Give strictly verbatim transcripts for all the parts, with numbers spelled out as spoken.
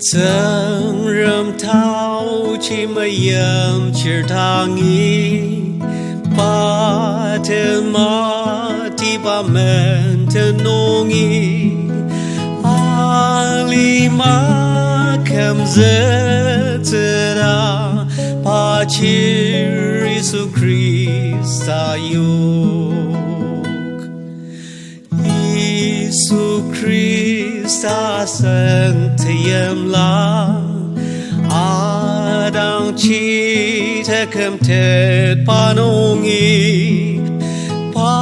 Tsüngrem taoji meimchir dangi, pa tenmatiba menden nungi, alima kümzüktsüta, pa chir Yisu Khrista yok. Yisu Khrista sen teimla, adangji tekümtetba nungi, pa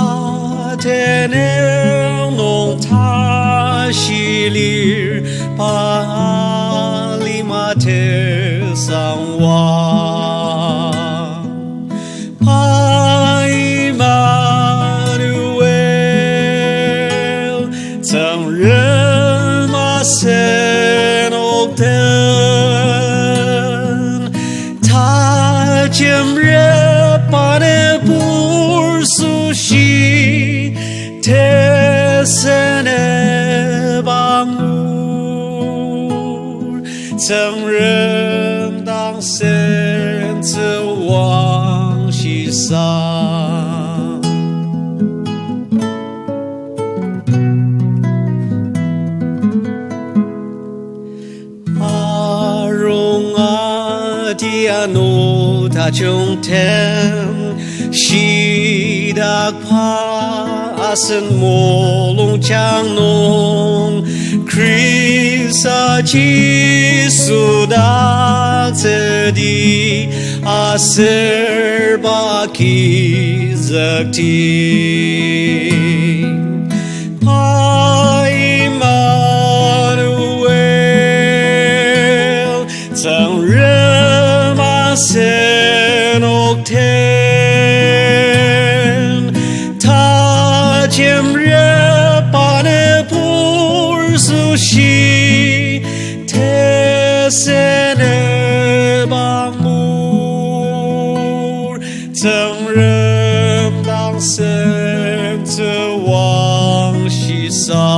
tenüng nung tashi lir, pa alima tesangwa. Pa Emmanuel, Tsüngrem asenok den, tajemrep pa nübur süshi, tesenep angur, Tsüngrem dang sen tsüwang shisa. Arung ati ano tajungtem, shidak pa asen mulungjang nung, Khrista Jisu daktsüdi aser pa kizükti. Pa Emmanuel, Tsüngrem asenok den, tajemrep pa nübur süshi, tesenep angur, Tsüngrem dang sen tsüwang shisa.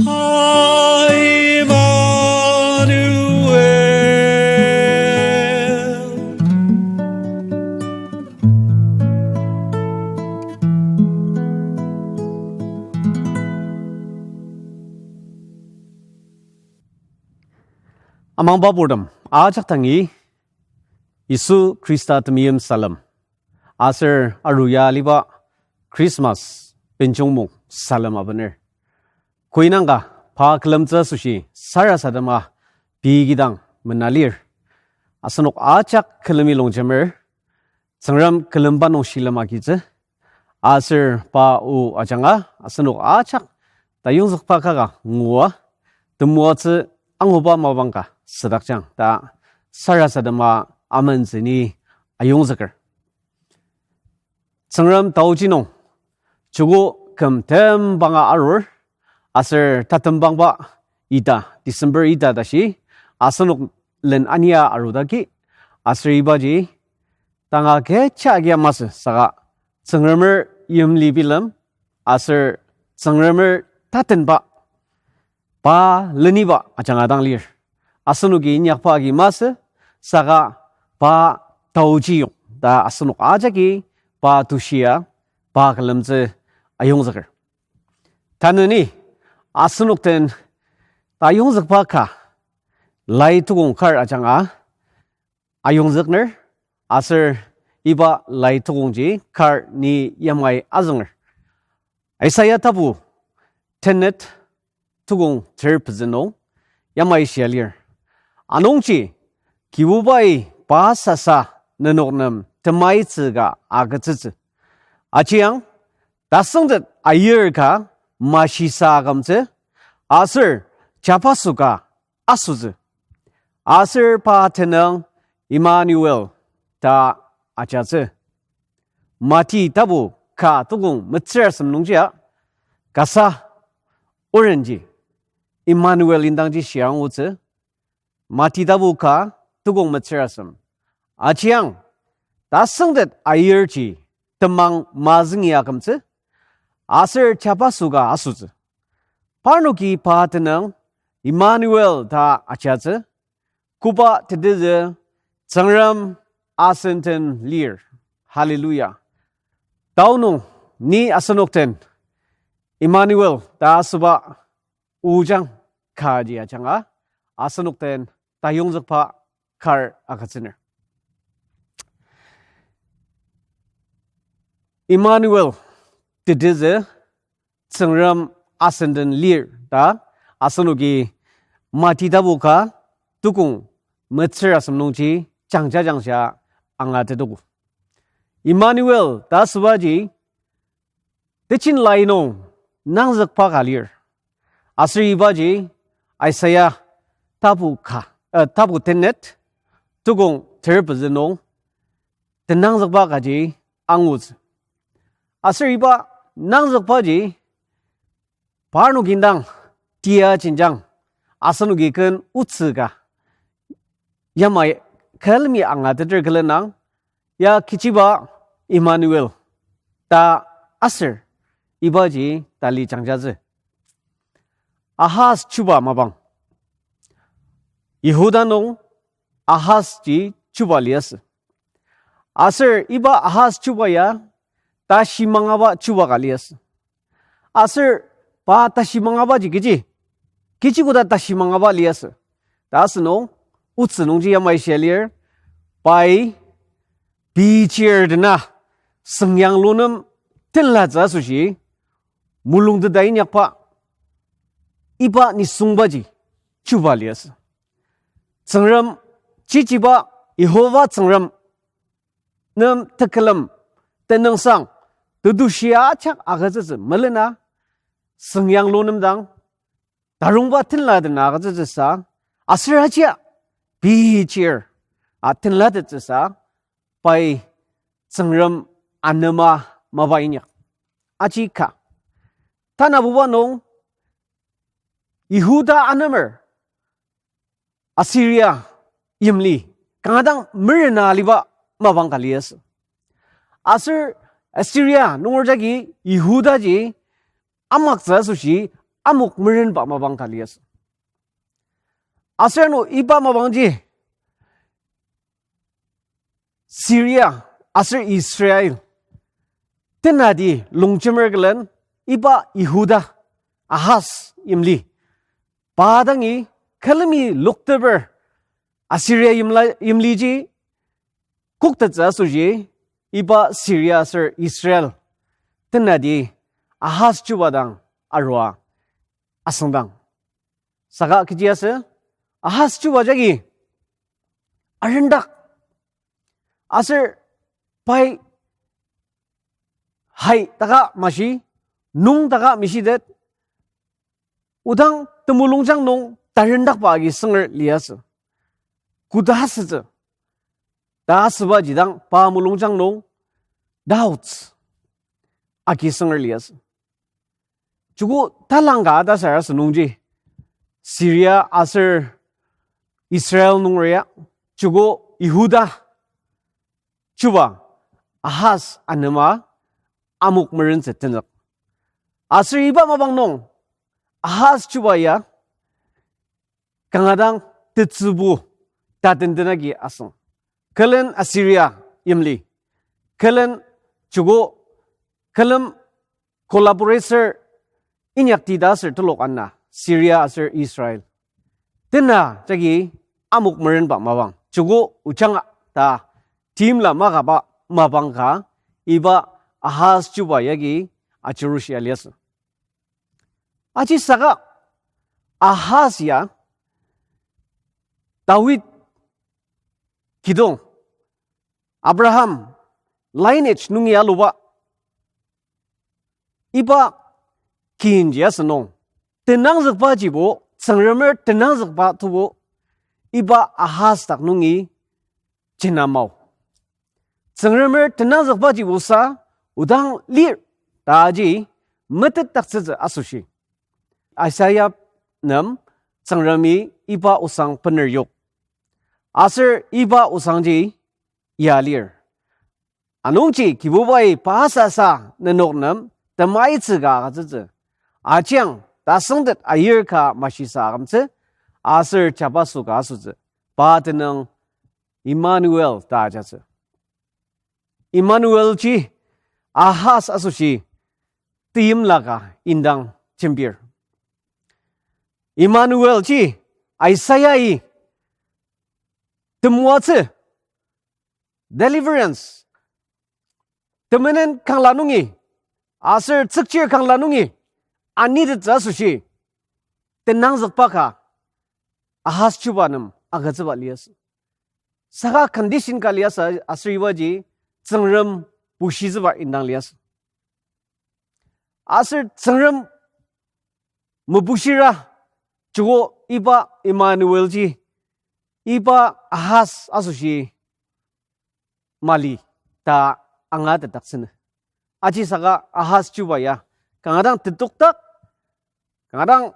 Pa Emmanuel. Amangba purtem ajak dangi Yisu Khrista temeim salem aser aruya aliba Christmas benjongmung salem abener. Koinangka pa külemtsü asoshi sarasadema pei kidang mena lir. Asenok ajak külemi longjemer, Tsüngrem külemba nung shilem agitsü, aser pa o ajanga asenok ajak tayongzükba kaka ngua, temoatsü anguba mapang ka südakjang ta sarasadema amentsü ni ayongzüker. Tsüngrem taoji nung, joko küm tembanga arur, aser tatembangba ita, December ita tashi, asenok len ania arudaki, aser ibaji, tanga kecha agia masü saka, Tsüngremer yimli bilem, aser Tsüngremer tatenba, pa leniba ajanga dang lir. Asenoki inyakba agi masü, saka pa taoji yong ta asenok ajaki pa tushia, pa külemtsü ayongzüker. Tanü ni asenok den tayongzükba ka lai tukong kar ajanga ayongzükner, aser iba lai tukongji kar ni yamai azünger. Isaiah tapu tenet tukong ter pezü nung yamai shia lir. Anungji Kibubai pa sasa nenok nem temaitsü ka agütsütsü. Ajiang, tasüngtet ayir ka mashisa akümtsü, aser jabaso ka asütsü. Aser pa tenüng Emmanuel ta ajatsü. Mati tapu ka tukong metsürasem nungjia, kasa orenji Emmanuel indangji shia angutsü. Mati tapu ka tukong metsürasem. Ajiang, tasüngtet ayirji temang mazüngi akümtsü, aser jabaso ka asütsü. Parnoki pa tenüng Emmanuel ta ajatsü, koba tetezü Tsüngrem asen den lir. Hallelujah. Tao nung ni asenok den Emmanuel ta asüba ojang kaji ajanga asenok den tayongzükba kar agütsüner. Emmanuel tetezü Tsüngrem asen den lir ta asenoki Mati tapu ka tukong metsür asem nungji jangja jangja angatetogo. Emmanuel ta asübaji tejin lai nung nangzükba ka lir. Aser ibaji Isaiah tapu ka, eh, tapu tenet tukong terpezü nung tenangzükba kaji angutsü. Aser iba nangzükbaji parnok indang tia jenjang asenoki ken otsü ka yamai külemi angateter külenang, ya kechiba Emmanuel ta aser ibaji tali jangjatsü. Ahaz chuba mapang. Yihuda nung Ahaz ji chuba liasü. Aser iba Ahaz chuba ya tashi mangaba chuba ka liasü. Aser pa tashi mangabaji kechi, kechi koda tashi mangaba liasü ta asünung, otsü nungji yamai shia lir, pai pei chir dena süngyang lunem tenlatsü asoshi mulungteta inyakba iba nisungbaji chuba liasü. Tsüngrem chichiba Yihova Tsüngrem nem tekülem tenüngsang tetushi ajak agütsütsü melena süngyang lunem dang tarungba tenla dena agütsütsüsa, aser ajia pei chir a tenlatettsüsa, pai Tsüngrem anema mapa inyak. Aji ka. Tanabuba nung Yihuda anemer Assyria yimli kanga dang merena aliba mapang ka liasü. Aser Assyria nunger jagi Yihudaji amaktsü asoshi amok merenba mapang ka liasü. Aser ano iba mapangji Syria aser Israel tenati longjemer külen iba Yihuda Ahaz yimli pa dangi külemi lokteper Assyria yimla-, yimliji koktettsü asoshi iba Syria aser Israel tenati Ahaz chuba dang arua asüngdang. Saka kechi asü, Ahaz chuba jagi arendak. Aser pai hai taka mashi, nung taka mishitet, odang temulungjang nung tarendakba agi sünger liasü. Koda asütsü ta asübaji dang pa mulungjang nung doubts agi sünger liasü. Joko talangka ta sarasademji Syria aser Israel nunger ya, joko Yihuda chuba Ahaz anema amok merentsü tenzük. Aser iba mapang nung Ahaz chuba ya kanga dang tetsübu tatendenagi asüng. Külen Assyria yimli, külen joko külem collaborator inyakti ta aser telok ana Syria aser Israel tena jagi amok merenba mapang, joko ojanga ta timla makaba mapang ka iba Ahaz chuba yagi achirushi aliasü. Aji saka Ahaz ya Dawid kidong, Abraham lineage nungi aluba iba kinji asünung, tenangzükbajibo, Tsüngremer tenangzükba tubo, iba Ahaz dak nungi jenamao. Tsüngremer tenangzükbajibosa odang lir ta aji metetdaktsütsü asoshi Isaiah nem Tsüngremi iba osang bener yok. Aser iba osangji ya lir. Anungji Kibubai pa sasa nenok nem temaitsü ka agütsütsü. Ajiang tasüngtet ayir ka mashisa akümtsü, aser jabaso ka asütsü. Pa tenüng Emmanuel ta ajatsü. Emmanuel ji Ahaz asoshi teimla ka indang jembir. Emmanuel ji Isaiah-i temoatsü, deliverance, temenen kangla nungi, aser tsükchir kangla nungi anitettsü asoshi tenangzükba ka Ahaz chuba nem agütsüba liasü. Saka condition ka liasü aser ibaji Tsüngrem bushitsüba indang liasü. Aser Tsüngrem mebushira, joko iba Emmanuel ji, iba Ahaz asoshi mali ta angatetdaktsünü. Aji saka Ahaz chuba ya kanga dang tetokdak, kanga dang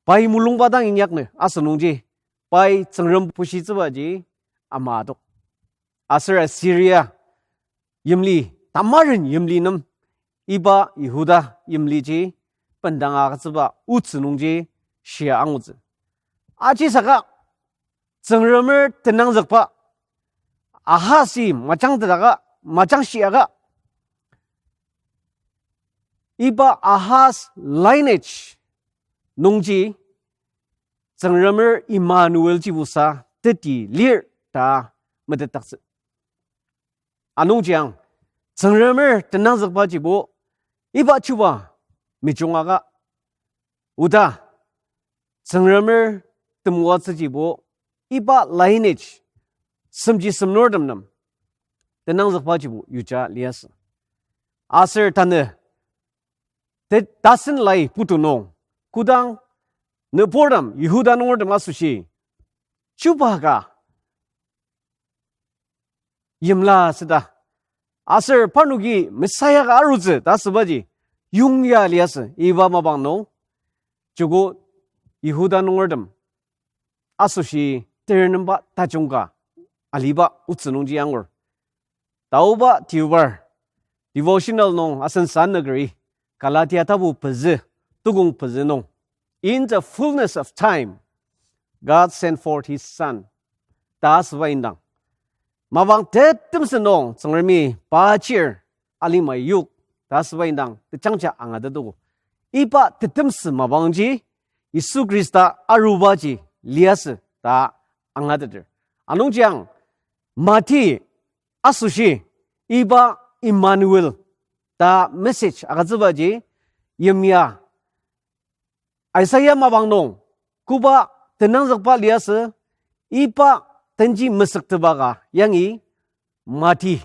pai mulungba dang inyaknü asünungji, pai Tsüngrem bushitsübaji ama adok. Aser Assyria yimli, tamaren yimli nem iba Yihuda yimliji bendang agütsüba otsü nungji shia angutsü. Aji saka Tsüngremer tenangzükba Ahaz-i majangtetaka, majangshiaka, iba Ahaz lineage nungji Tsüngremer Emmanuel jibusa teti lir ta metetdaktsü. Anungji ang, Tsüngremer tenangzükbajibo iba chuba mejungaka, oda Tsüngremer temoatsüjibo iba lineage, semji semnurtem nem tenangzükbajibo yuja liasü. Aser tanü te-, tasen lai putu nung, kodang nüburtem, Yihuda nungertem asoshi, chuba ka yimla süda, aser parnoki Messiah ka arutsü ta asübaji yongya liasü iba mapang nung, joko Yihuda nungertem asoshi terenemba tajung ka aliba otsü nungji angur. Taoba tiubar, devotional nung asen sa nükeri, Galatia tapu pezü, tukong pezü nung, In the fullness of time, God sent forth his Son ta asüba indang, mapang tetemsü nung Tsüngremi pa chir alima yok ta asüba indang tejangja angatetogo. Iba tetemsü mapangji Yisu Khrista arubaji liasü ta angateter. Anungji ang, Mati asoshi iba Emmanuel ta message agütsübaji yimya Isaiah mapang nung koba tenangzükba liasü, iba tenji mesüktepa ka yangi Mati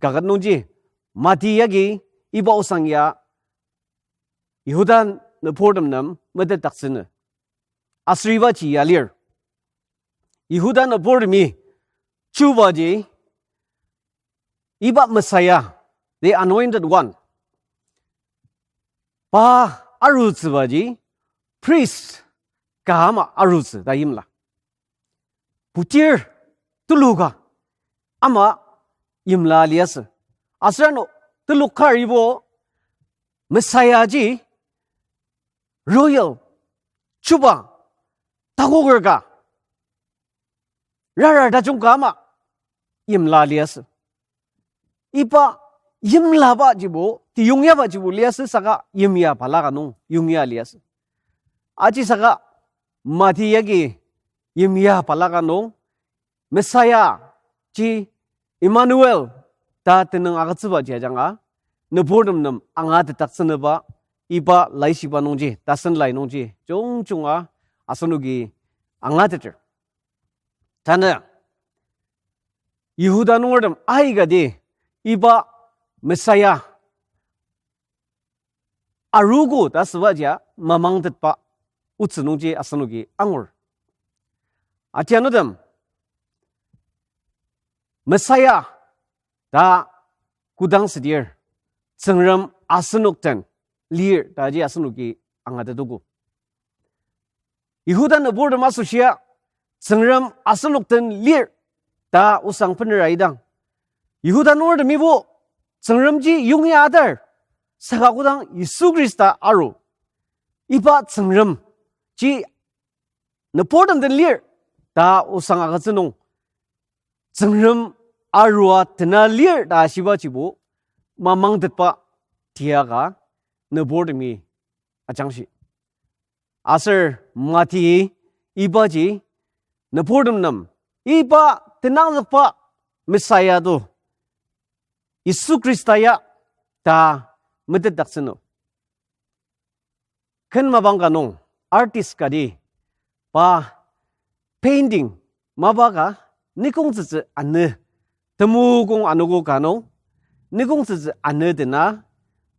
kaket nungji, Mati yagi iba osang ya Yihuda nüburtem nem metetdaktsünü. Aser ibaji ya lir, Yihuda nüburtemi chubaji iba Messiah, the anointed one, pa arutsübaji priest ka ama arutsü ta yimla. Putir tulu ka ama yimla liasü. Aser ano telok karibo Messiah ji royal, chuba, takoker ka, rara tajung ka ama yimla liasü. Iba yimlabajibo, teyongyabajibo liasü saka yimya balaka nung yongya liasü. Aji saka Mati yagi yimya balaka nung Messiah ji Emmanuel ta tenüng agütsübaji ajanga nüburtem nem angatetdaktsünüba iba laishiba nungji, tasen lai nungji jungjunga asenoki angateter. Tanü Yihuda nungertem aikati iba Messiah aruogo ta asübajia mamangtetba otsü nungji asenoki angur. Atianutem, Messiah ta kodang südir, Tsüngrem asenok den lir taji asenoki angatetogo. Yihuda nüburtem asoshia, Tsüngrem asenok den lir ta osang bener aidang, Yihuda nungertemibo Tsüngremji yongya atar, saka kodang Yisu Khrista aru, iba Tsüngremji nüburtem den lir ta osang agütsü nung, Tsüngrem arua tena lir ta ashibajibo mamangtetba tiaka nüburtemi ajangshi. Aser Mati ibaji nüburtem nem iba tenangzükba Messiah to Yisu Khrista ya ta metetdaktsü nü. Ken mapang ka nung artist kati pa painting mapa ka nikongtsütsü anü, temokong anogo ka nung nikongtsütsü anü dena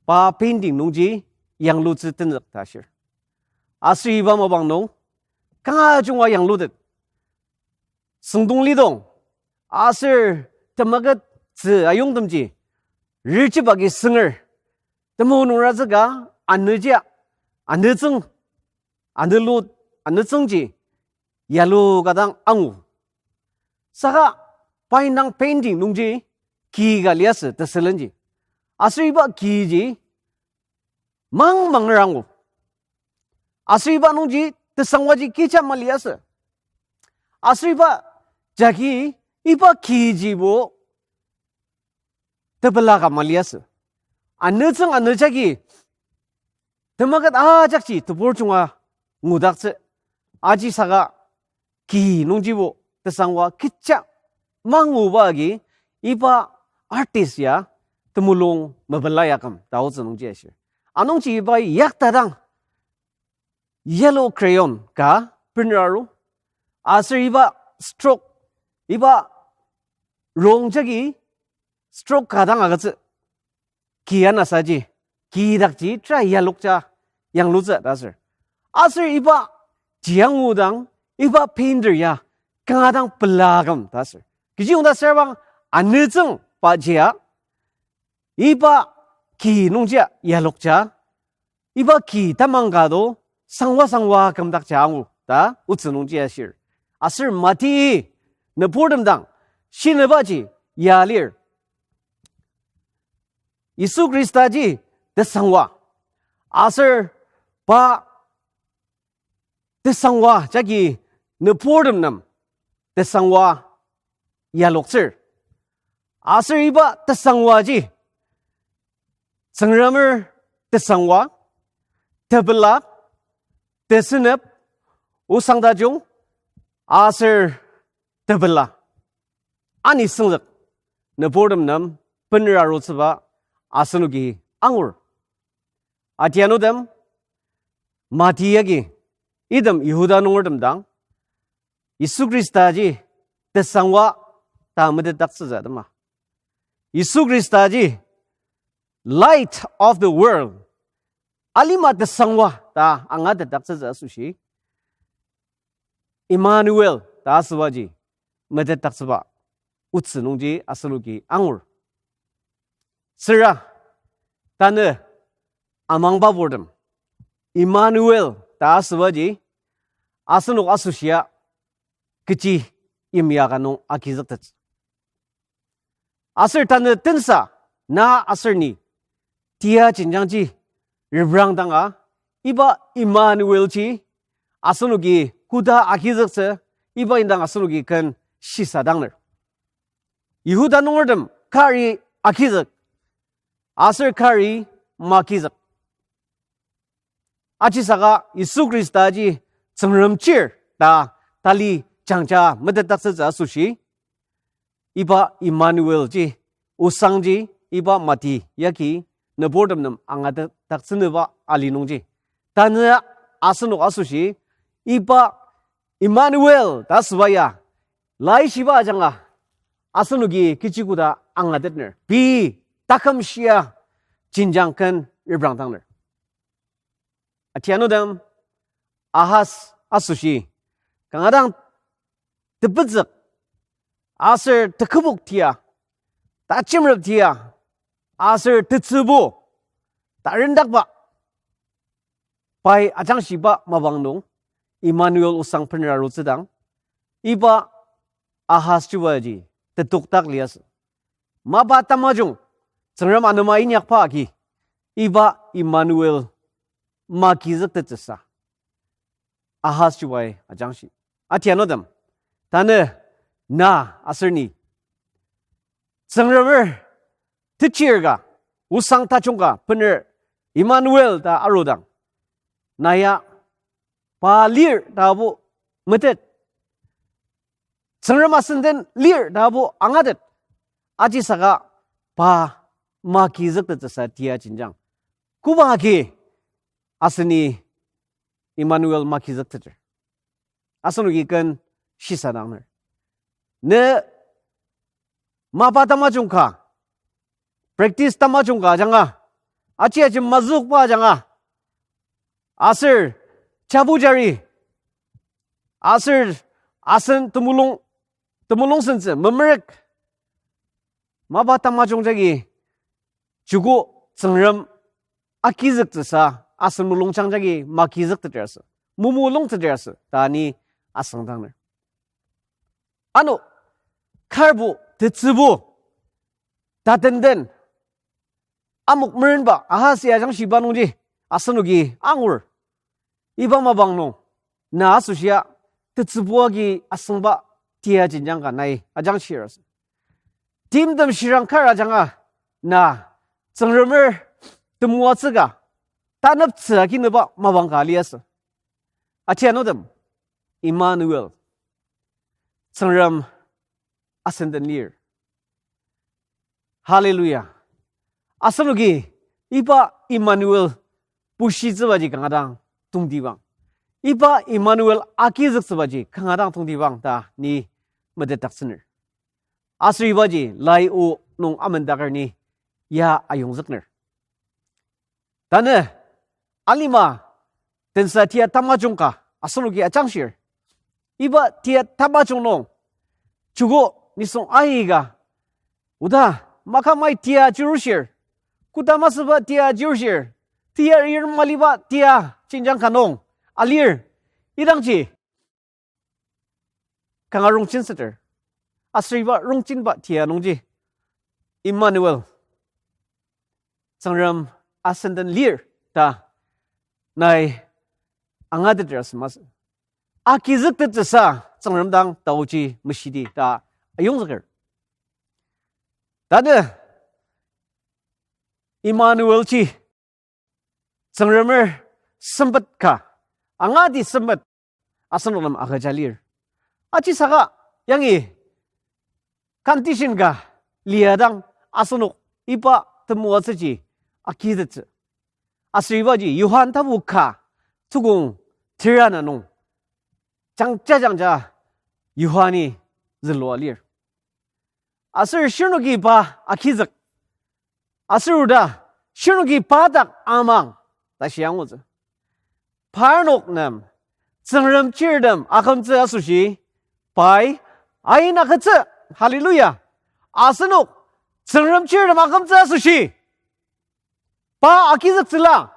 pa painting nungji yanglutsü tenzük ta ashir. Aser iba mapang nung kanga junga yanglutet. Süngdong lidong, aser temeket tzü ayongtemji, rirchibagi sünger, temo nungratsüka anüjia, anütsüng, anülut, anütsüngji, yalo ka dang angu. Saka pa indang painting nungji ki ka liasü tesülenji. Aser iba kiji mangmanger angu. Aser iba nungji tesangwaji kecha maliasü. Aser iba jagi iba kijibo tepela ka maliasü. Anütsüng anü jagi temeket ajakji tebur junga ngudaktsü. Ajisaka ki nungjibo tesangwa kecha manguba agi iba artist ya temulung mepela yaküm ta otsü nungji ashir. Anungji iba yaktadang yellow crayon ka bener aru. Aser iba stroke, iba rong jagi stroke ka dang agütsü. Ki anasaji, ki dakji tera yalokja yanglutsü ta aser. Aser iba ji angudang, iba painter ya kanga dang pela aküm ta aser. Kechiyong ta asür bang anütsüng pa jia iba ki nungjia yalokja, iba ki tamang ka do sangwa sangwa kümdakja angu ta otsü nungji ashir. Aser Mati nüburtem dang shinübaji ya lir. Yisu Khristaji tesangwa. Aser pa tesangwa jagi nüburtem nem tesangwa yaloktsür. Aser iba tesangwaji Tsüngremer tesangwa, tepela, tesünep, osangtajung, aser tepela. Ani süngzük nüburtem nem bener arutsüba asenoki angur. Atianutem, Mati agi item Yihuda nungertem dang Yisu Khristaji tesangwa ta metetdaktsütsü atema. Yisu Khristaji light of the world, alima tesangwa ta angatetdaktsütsü asoshi Emmanuel ta asübaji metetdaktsüba otsü nungji asenoki angur. Süra tanü amangba purtem Emmanuel ta asübaji asenok asoshia kechi yimya ka nung agizüktettsü. Aser tanü tensa na aser ni tia jenjangji reprangdanga, iba Emmanuelji asenoki koda agizüktsü, iba indang asenoki ken shisadangner. Yihuda nungertem kari agizük, aser kari magizük. Ajisaka Yisu Khristaji Tsüngrem chir ta tali jangja metetdaktsütsü asoshi, iba Emmanuelji, osangji, iba Mati yagi nüburtem nem angatetdaktsünüba ali nungji, tanü asenok asoshi iba Emmanuel ta asüba ya laishiba ajanga asenoki kechi koda angatetner, pei taküm shia jenjang ken reprangdangner. Atianutem, Ahaz asoshi kanga dang tepetsük aser tekübok tia, tajemrep tia, aser tetsübo, tarendakba, pai ajangshiba mapang nung Emmanuel osang bener arutsüdang, iba Ahaz chubaji tetokdak liasü. Mapa tamajung Tsüngrem anema inyakba agi, iba Emmanuel magizüktettsüsa Ahaz chubai ajangshi. Atianutem, tanü na aser ni Tsüngremer techir ka, osang tajung ka bener Emmanuel ta arudang, na ya pa lir tabo metet, Tsüngrem asen den lir tabo angatet. Ajisaka pa magizüktettsüsa tia jenjang, koba agi aseni Emmanuel magizükteter? Asenoki ken shisadangner. Ne mapa tamajung ka, practice tamajung ka ajanga, aji aji mazükba ajanga, aser jabujari, aser asen temulung, temulung sentsü memerük, mapa tamajung jagi joko Tsüngrem agizüktsüsa asen mulungjang jagi magizükteter asü, mumu lungteter asü ta ni asüngdangner. Ano karbo, tetsübo, tatenden, amok merenba Ahaz ya ajangshiba nungji asenoki angur. Iba mapang nung na asoshia tetsübu agi asüngba tia jenjang ka nai ajangshir asü. Timtem shirang kar ajanga na Tsüngremer temoatsü ka taneptsü akinüba mapang ka liasü. Atianutem, Emmanuel, Tsüngrem asen den lir. Hallelujah. Asenoki iba Emmanuel bushitsübaji kanga dang tongtibang, iba Emmanuel agizüktsübaji kanga dang tongtibang ta ni metetdaktsüner. Aser ibaji lai o nung amendaker ni ya ayongzükner. Tanü alima tensa tia tamajung ka asenoki ajangshir. Iba tia tamajung nung joko nisung aika oda makamai tia chirushir, koda masüba tia chirushir, tia ir maliba tia jenjang ka nung alir. Idangji kanga rongchinseter. Aser iba rongchinba tia nungji Emmanuel, Tsüngrem asen den lir ta nai angateter asü masü. Agizüktettsüsa Tsüngrem dang taoji meshidi ta ayongzüker. Tanü Emmanuelji Tsüngremer sempet ka, angati sempet asenok nem agüja lir. Ajisaka yangi condition ka liadang asenok iba temoatsüji agitettsü. Aser ibaji Johan tapu ka tukong terana nung jangja jangja Johani zülua lir. Aser shirnoki pa agizük. Aser oda shirnoki pa dak amang ta shia angutsü. Parnok nem Tsüngrem chirtem akümtsü asoshi pai ain agütsü. Hallelujah. Asenok Tsüngrem chirtem akümtsü asoshi pa agizüktsüla.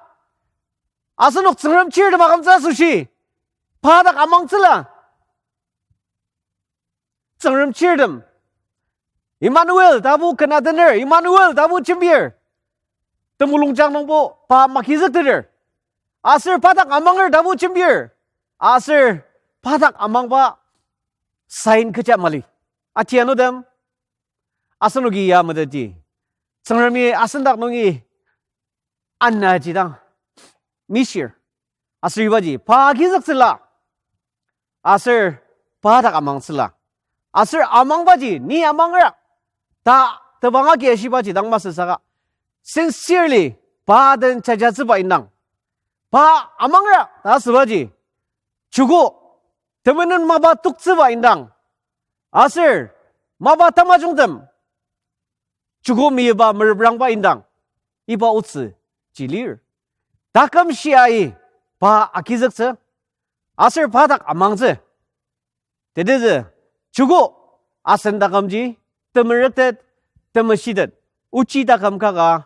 Asenok Tsüngrem chirtem akümtsü asoshi pa dak amangtsüla. Tsüngrem chirtem, Emmanuel tabu kenatener, Emmanuel tabu jembir. Temulungjang nungbo pa magizükteter. Aser pa dak amanger tabu jembir. Aser pa dak amangba sign kecha mali. Atianutem, asenoki ya meteti, Tsüngremi asen dak nungi anaji dang mishir. Aser ibaji pa agizüktsüla. Aser pa dak amangtsüla. Aser amangbaji ni amangera ta tebang agi ashibaji dang masü saka, sincerely pa den jajatsüba indang, pa amangera ta asübaji, chuku temenen mapa toktsüba indang, aser mapa tamajungtem chuku meyipba mereprangba indang, iba otsü ji lir. Taküm shiai pa agizüktsü, aser pa dak amangtsü. Tetezü, chuku asen takümji temerüktet, temeshitet, ochi taküm kaka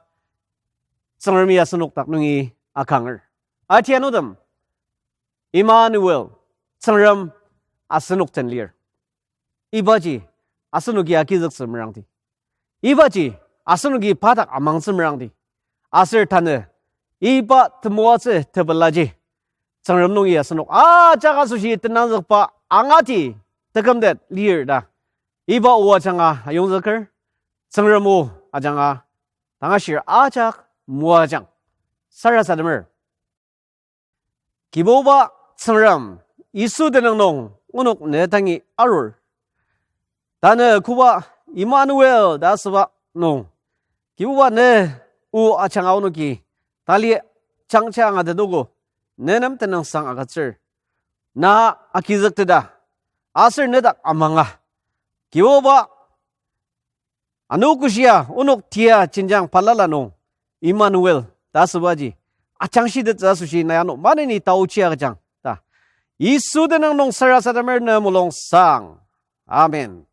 Tsüngremi asenok dak nungi akanger. Atianutem, Emmanuel, Tsüngrem asenok den lir. Ibaji asenoki agizüktsü merangdi. Ibaji asenoki pa dak amangtsü merangdi. Aser tanü iba temoatsü tepelaji Tsüngrem nungi asenok ajak asoshi tenangzükba angati tekümtet lir ta iba o ajanga ayongzüker. Tsüngrem o ajanga tangashir ajak moajang. Sarasademer. Kibuba Tsüngrem, Yisu tenüng nung onok ne tangi arur. Tanü koba Emmanuel ta asüba nung, Kibuba ne o ajanga onoki tali jangja angatetogo, ne nem tenüngsang agütsür. Na agizükteta, aser nedak amanga. Kibuba, ano koshia onok tia jenjang balala nung, Emmanuel ta asübaji ajangshitettsü asoshi nai ano maneni taochi agüjang ta Yisu tenüng nung sarasademer ne mulung sang. Amen.